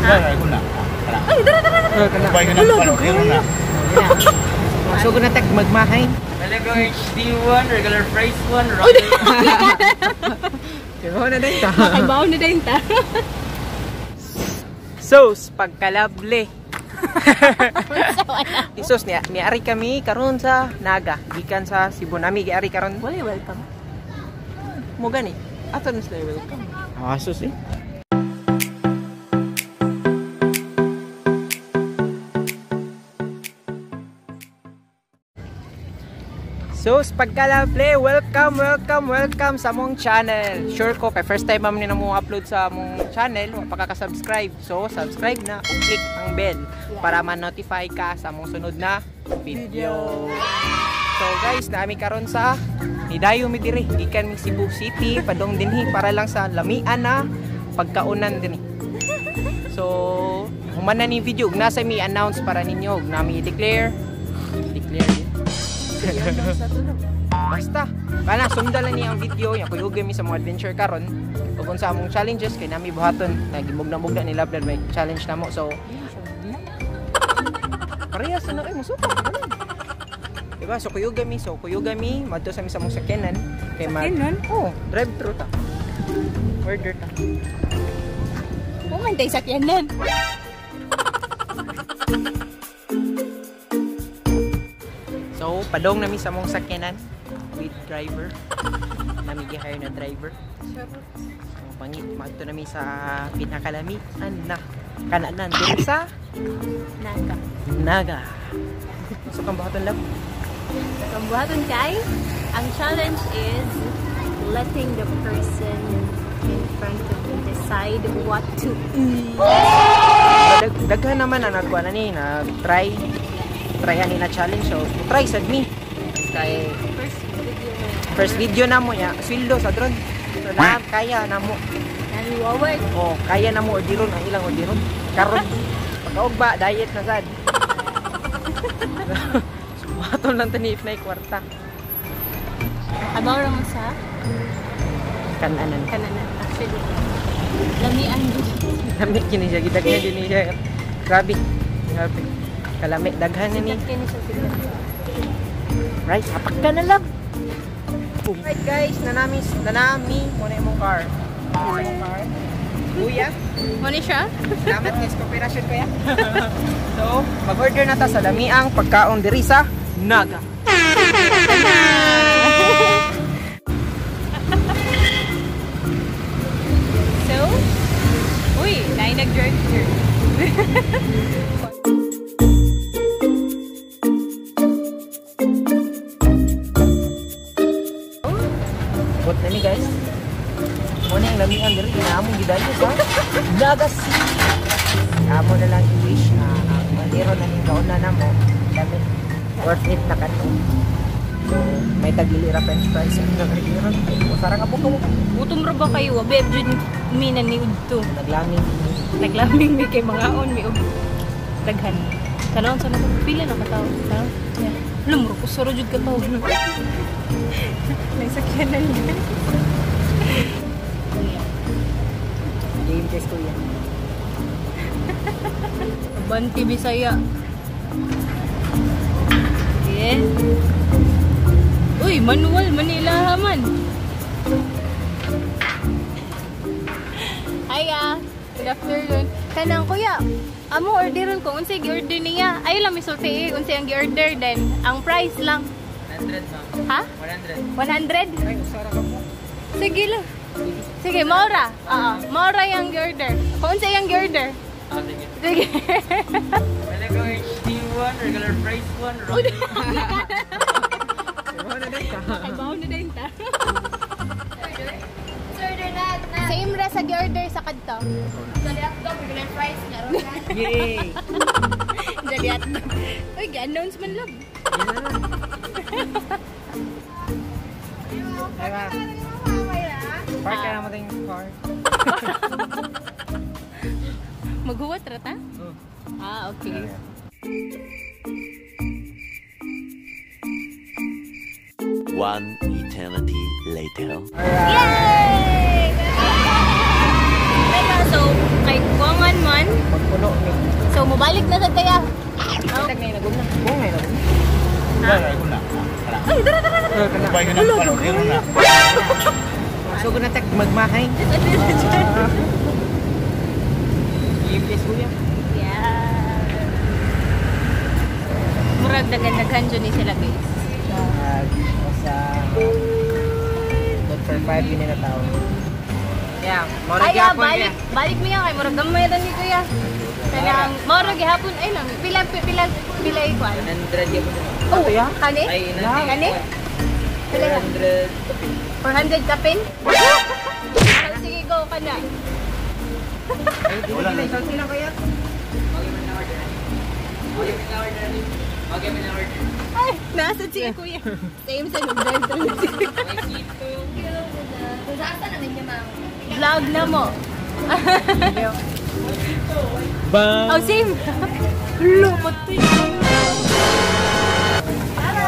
Ay, dara dara dara. Wala. So guna tag magmahay. Talaga HD1, regular price 1, Kaya na din ta. Makabaw na din ta. Sos pagkalable. Isos niya, niari kami karon sa Naga, gikan sa Cebu nami giari karon. Wala welcome. Mo gani. Ato na sila welcome. Ah, sus eh. Sos pagkalable, welcome, welcome, welcome sa among channel. Sure ko kay first time man ni mo upload sa among channel, wa pa ka subscribe. So subscribe na ug click ang bell para ma-notify ka sa among sunod na video. So guys, naami karon sa nidayo mi diri gikan mi Cebu City padong dinhi para lang sa lamian na pagkaunan dinhi. So human na ni video ug nasa mi announce para ninyo ug nami i-declare declare basta kana sundan lang niya ang video ya kuyog mi sa mga adventure karon ug unsa among challenges kay nami buhaton nagimugna-mugna ni Lablan may challenge namo, so parehas na ay musuka diba? So kuyog mi, so kuyog mi madto sa mi sa among sakyanan kay mag oh drive thru ta, order ta. Pumantay sakyanan. So, padong nami sa mong sakyanan with driver. Nami gi-hire na driver. So, pangit madto nami sa pinakalamian na kananan diri sa Naga. Naga. So, kang buhaton lang. Ang buhaton kay, ang challenge is letting the person in front of you decide what to eat. Daghan naman ang nagkuha na ni, nag-try. Try ani na challenge, so try sad mi. Kay first video na. First video na mo ya, sweldo sa drone. So na kaya na mo. Nami waway. Oh, kaya na mo orderon ang ilang orderon. Karon pagkaugba diet na sad. Sumaton lang tani if nay kwarta. Abaw ra mo sa kananan. Kananan actually. Lamian gud. Lami kini siya gidaghan din siya. Grabe. Grabe. Kalami daghan ni. Right, hapak ka na lang. Right guys, nanami nanami mo na imong car. Imong car. Kuya, mo ni siya. Salamat guys, kooperasyon kuya. So, mag-order na ta sa lamiang pagkaon diri sa Naga. So, uy, naay nag-drive here. Bot na ni guys. Mo na yung lamian diri na among gidayo sa Naga City. Amo na lang i-wish na ang maniro na ning kauna na mo. Dami worth it na kanto. So, may tagili ra french fries ang nagiro. Usara ka po ko. Gutom ra ba kayo? Babe, jud mi na ni udto. Naglaming. Naglaming mi kay mangaon mi og daghan. Tanawon sa nato pila na ka tawo. Yeah. Lumro ko suro jud ka tawo. May sakyanan guys. Game test kuya. Abanti Bisaya. Yeah. Uy, manual Manila man. Hiya. Good afternoon. Kanang kuya, amo orderon ko unsay gi-order niya. Ayo lang misulti unsay ang gi-order then ang price lang. 100 ma'am. Ha? 100. 100? Ay, usara ka po. Sige lang. Sige, maura. Oo, maura yung gi-order. Kung unsay ang gi-order. Ah, sige. Sige. Talaga HD1, regular price 1, Uy, Kaibaw na din ta. Kaibaw na din ta. Same ra sa gi-order sa kadto. Jolly hotdog, regular fries, meron na. Yay! Jolly hotdog. Uy, gi-announce man lang. Diba? Park ka naman yung car. Maghuwat ra ta? Oh. Ah, okay. One eternity later. Alright. Yay! Pero so, kay Kuangan man, Puno ni. So mobalik na sad kaya. Tag na nagum na. Bungay na. Wala. Ay, dara dara dara. Wala. So guna tag magmahay. Ipis kuya. Yeah. Murag daghan-daghan jud ni sila guys. Sa dot for 5 yun na tao. Yeah, murag Ay, gyapon balik, balik mi kay murag gamay ra ni kuya. Kanang murag gihapon ay lang pila pila pila ikuan. 100 gyapon. Oh, kani? Ay, Kani? Pila 400. 400 kapin? Sige, go ka na. Wala na. Sila kuya. Okay, may na-order. Ay, nasa siya kuya. Same sa nag-drive-thru si kuya. Kung saan na ninyo, ma'am? Vlog na mo. Bye. Oh, same. Lumot to.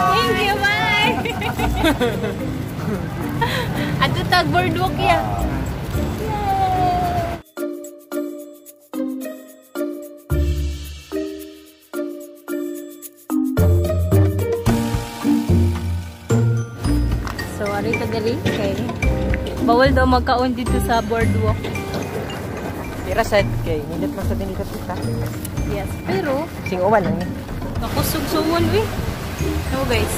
Thank you, bye. Ato tag boardwalk ya. So, ari ta diri kay bawal daw magkaon dito sa boardwalk. Tira sad kay nindot man sa dinita kita. Yes, pero Sing uwan lang ni. makusog sumon we. No guys.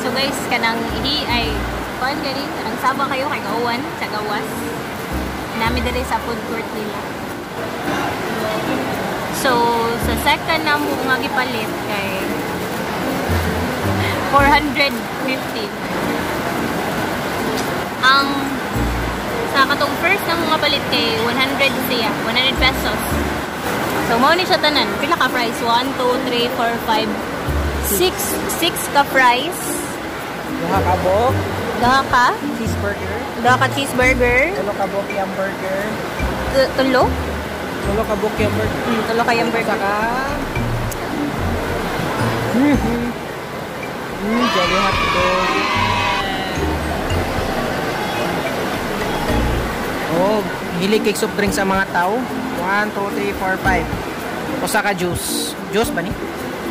So guys, kanang ihi ay kuan gani, kanang saba kayo kay kauwan sa gawas. Nami diri sa food court nila. So sa second na mo nga gipalit kay 415. Ang sa katong first na mga palit kay 100 siya, 100 pesos. So mao ni siya tanan. Pila ka fries? 1 2 3 4 5 6 6 ka fries. Duha ka buok Duha ka cheeseburger. Duha ka cheeseburger. Tulo ka buok yam burger. Tulo? Tulo ka buok yam burger. Tulo ka yam burger. Saka jelly hotdog. Oh, hili cake soft drink sa mga tao. 1, 2, 3, 4, 5. Usa ka juice. Juice ba ni?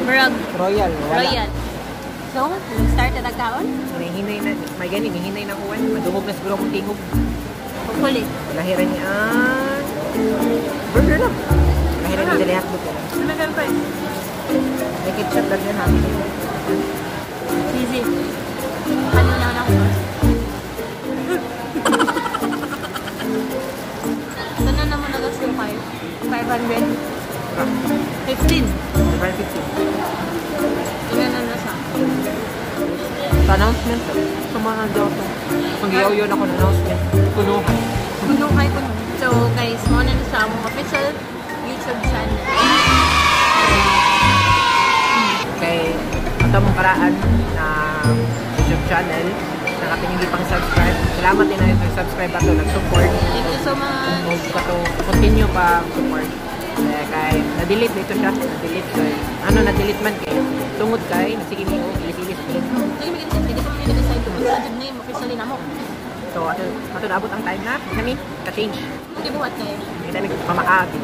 Murag Royal. Wala. Royal. So, start na tagkaon? May hinay na, may gani, may hinay na uwan. Madungog na siguro akong tingog. Hopefully. Lahiran niya ang burger lang. Lahiran niya jelly hotdog. Ano ba friend? May ketchup lagyan namin. Easy. Ano na ako first? Sana naman nagas yung 500. 15. 515. Tingnan na na siya. Sa announcement, samahan daw ito. Mag-iyaw yun ako ng announcement. Kunuhan. Kunuhay kuno. So guys, mo na na siya among official YouTube channel. Kay ato mong karaan na YouTube channel na kating hindi pang subscribe. Salamat din na yung nag-subscribe ato, nag-support. Thank you so much. O kato continue pa support. Kay na-delete dito siya, na-delete kay ano na-delete man kay tungod kay nagsige mi og ilis-ilis. Sige, mag-ilis, hindi pa man nag-decide kung sa jud name officially namo. So ato ato naabot ang time na kami ka-change. Hindi buhat kayo. Hindi tayo mamaagi.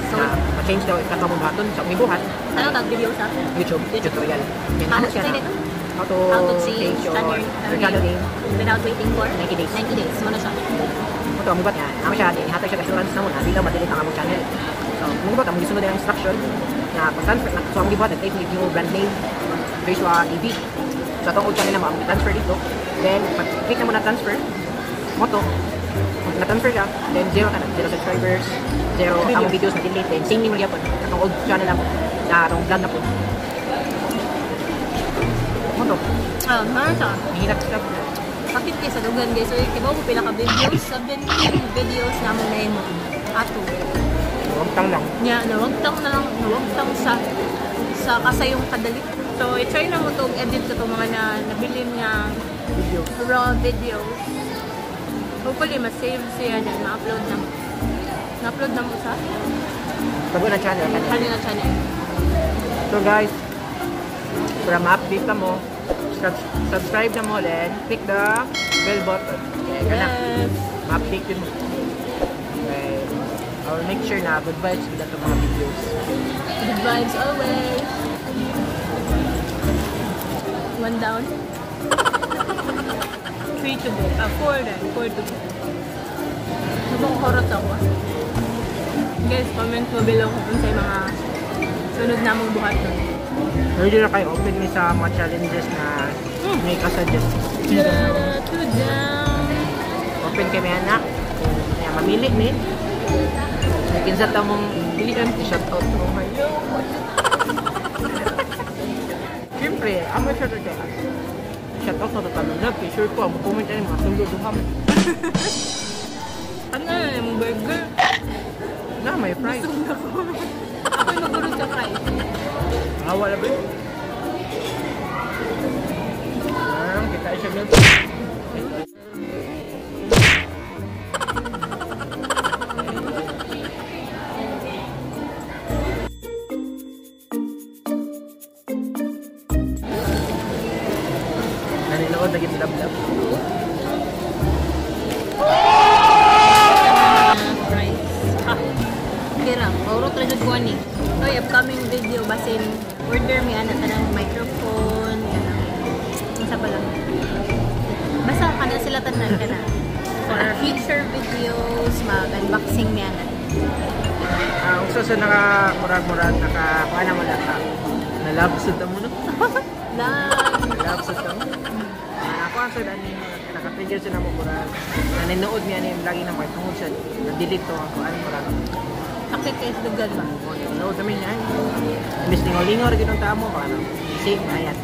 So, ma-change daw kato mong buhaton sa among buhat. Ano tag video sa YouTube tutorial. Yan How ano to siya say na. dito? How to change your channel name without waiting for 90 days. 90 days. Mo na siya. Ito, ang buhat niya. Amo siya, ihatag siya assurance na mo na, di daw ma-delete ang among channel. So, ang buhat, among gisunod ang instruction na kung transfer, na, so ang gibuhat, nag-type ni new brand name, Joshua TV. So, atong old channel na mo, among transfer dito. Then, pag-click na mo na transfer, mo to, kung na-transfer siya, then zero ka na, zero subscribers, zero among videos na delete, then same name mo gyapon, atong old channel na mo, na atong vlog na po. Mo to, Ah, meron siya. mahirap siya. Sakit kay sa dugan guys. So, kibaw ko pila ka videos, 17 videos na among nahimo. Ato. Huwag tang lang. Nya, nawagtang na lang, nawagtang sa kasayong kadali. So, i-try na mo itong edit sa itong mga nabilin nga Videos. raw videos. Hopefully, ma-save siya dyan. Ma-upload na mo. Na-upload na mo sa Bago na channel. kanila channel. So guys, para ma-update ka mo Subscribe na mo then click the bell button. Okay, kana. Yes. Ma-update yun mo. Okay. I will make sure na good vibes with atong mga videos. Good vibes always. One down. 3 to go. 4 then. 4 to go. Nabang horot ako. Guys, comment mo below kung unsay mga sunod na mong buhat nun. Ready na kayo open mi sa mga challenges na may kasuggest. 2 down. Open kami anak. Kaya mamili ni. Kinsa ta mong pilian, i-shout out mo kayo. Siyempre, amo siya kay shout out na tatanong love, kay sure ko ang comment ani mga sundo duha. Ano na yung burger? Na may fries. Busog na ko. Ako'y magurot sa fries. Ah, wala ba? Ah, kita siya milk. Naninood na gid love. Fries. Ah. Kira, maurot ra jud ko ani. Oy, upcoming video basin order mi ana tanang microphone kanang unsa pa lang. Basta kana sila tanan kana. For our future videos, mag-unboxing mi ana. Ah, usa sa naka murag-murag naka kuan na mo lang ka. Na love sad mo no. Love. Na love sad mo. Ako ang sad ani naka-trigger sa namo murag. Naninood mi ani lagi na may tungod sa na-delete to ang kuan murag. Sakit kay sa dugan ba? No, dami niya. Imbis lingaw-lingaw ra gyud ang tamo ba ano. I-save na yan.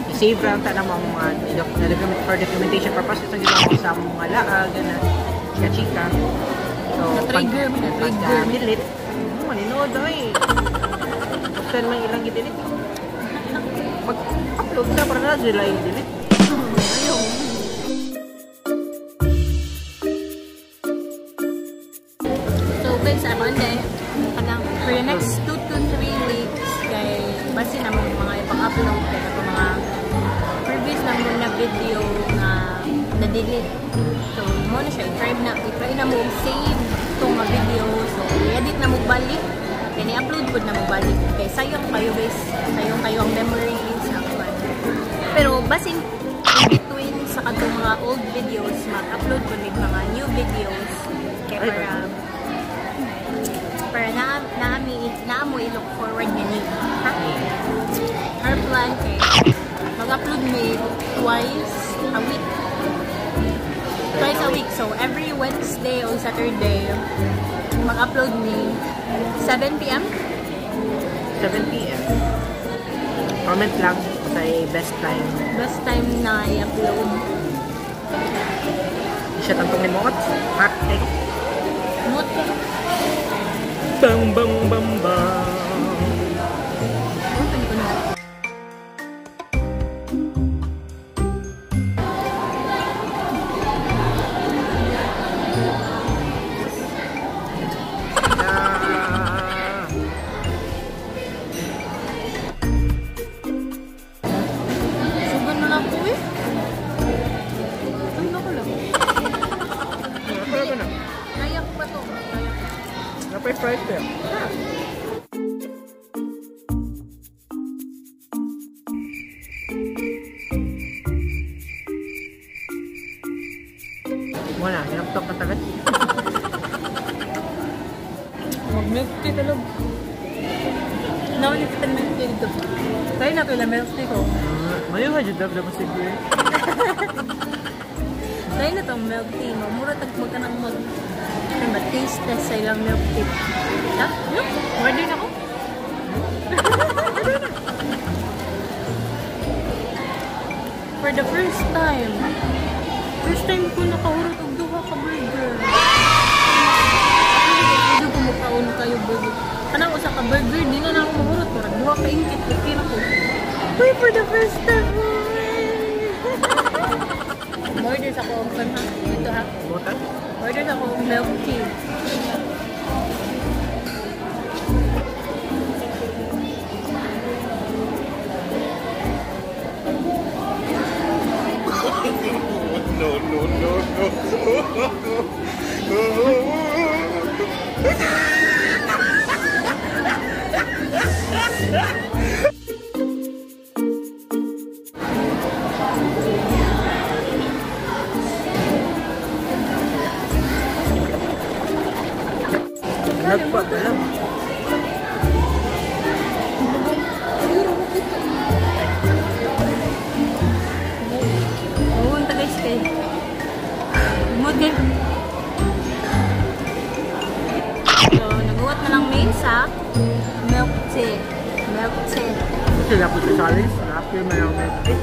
I-save ra ang tanang mga document for documentation purposes ang ginawa sa mga laag na chika-chika. So, Na-trigger, na-trigger. Pag delete, maninood ay. Basta man ilang i-delete. Pag-upload na para na sila i-delete. Ayaw. So guys, ano anday? Kanang for the next 2 to 3 weeks kay basi na mo mga ipang-upload kay ato mga previous na mo na video nga na-delete. So mo na siya i-try na mo save itong mga video. So i-edit na mo balik. Then i-upload pud na mo balik. Kay sayang kayo guys, sayang kayo ang memories ang kuan. Pero basin in between sa katong mga old videos, mag-upload pud mig mga new videos kay para na mo i-look forward nga ni. Ha? Our plan kay mag-upload mi twice a week. Twice a week. So every Wednesday or Saturday mag-upload mi 7 p.m. 7 p.m. Comment lang sa best time. Best time na i-upload. Di siya tantong ni Mot. Hot take. Mot. Bang bang bang bang. Open ko na. Ah. Sugan na lang ko eh. Ano ko lang? Ano na? Kaya ko pa to. Kaya ko. Napay fries kayo. Wala, hinaptok na tagad. Mag-milk tea talog. Nawala kita milk tea dito. Tayo na kayo milk tea ko. Mayo ka dyan, dab dab siguro. Tayo na tong milk tea. Mura tag mag kanang mag taste test sa ilang milk tea. Ha? No? Order na ko? For the first time. First time ko nakahurot og duha ka burger. Actually, ko mukaon kayo burger. Kanang usa ka burger, di na na ako mahurot. Murag duha ka ingkit, okay na ko. Uy, for the first time. Order sa ko og ha. Dito ha. Order sa ko og milk tea. Nagpa ka lang. Oo, unta guys kay. Mood kay. So, naguwat na lang may sa milk tea. Milk tea. Sila po sa challenge. Happy man ang milk tea.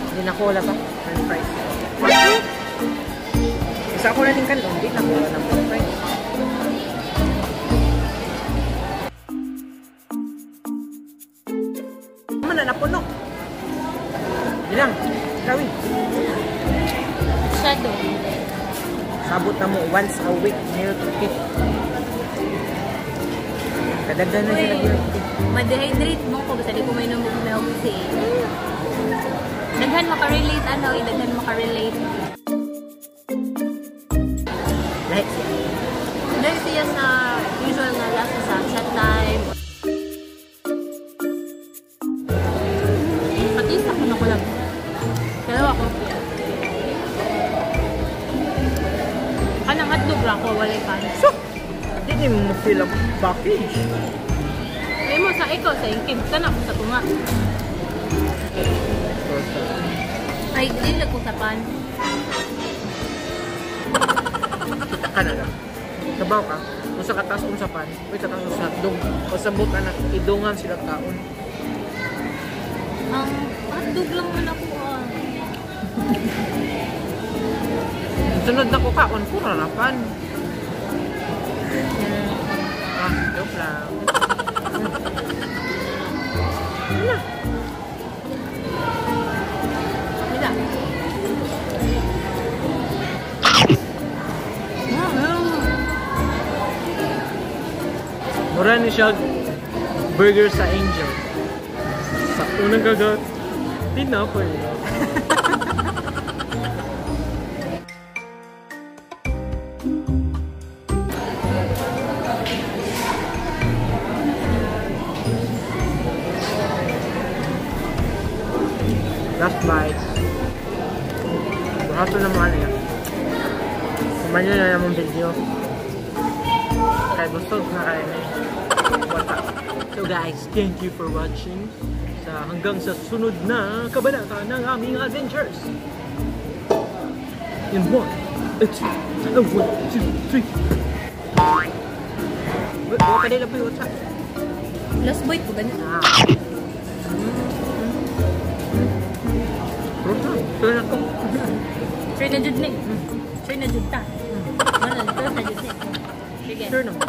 Hindi na wala pa. French fries. Isa ko na din kanong. Hindi na wala ng french fries. Mana napuno. Hindi lang. Gawin. Shadow. Sabot na mo once a week milk tea. Kadagdan na sila milk tea. Ma-dehydrate mo ko basta di ko mainom og milk tea. Daghan makarelate ano, eh, daghan makarelate. Lahi siya. Dahil siya sa usual nga lasa sa chat time. At least ako na ko lang. Dalawa ko. Kanang hotdog ra ko, walay pan. So, di mo feel ang package. May mo sa ikaw sa ingkib, kana ko sa tunga. Ay, di lang ko sa pan. Kita ka na lang. Kabaw ka. Kung sa kataas kung sa pan, uy, kataas sa hotdog. O sa buta na, idungan sila taon. Ang hotdog lang man ako ah. Sunod na ko kaon, pura na pan. Ah, joke lang. Ano? Wala. Mura ni siya burger sa Angel. Sa unang kagat, tinapay. Last bite. Buhato na mga niya. Kumanyo na namang video. Kaya busog na kayo na eh. Wata. So guys, thank you for watching. Sa hanggang sa sunod na kabanata ng aming adventures. In 1, 2, 1, 2, 3. Wait, wala ka nila po yung WhatsApp. Last bite ko ganun. Ah. Sure na to. Sure na jud ni. Sure na jud ta. Ano, sure na jud ni. Sige. Sure naman.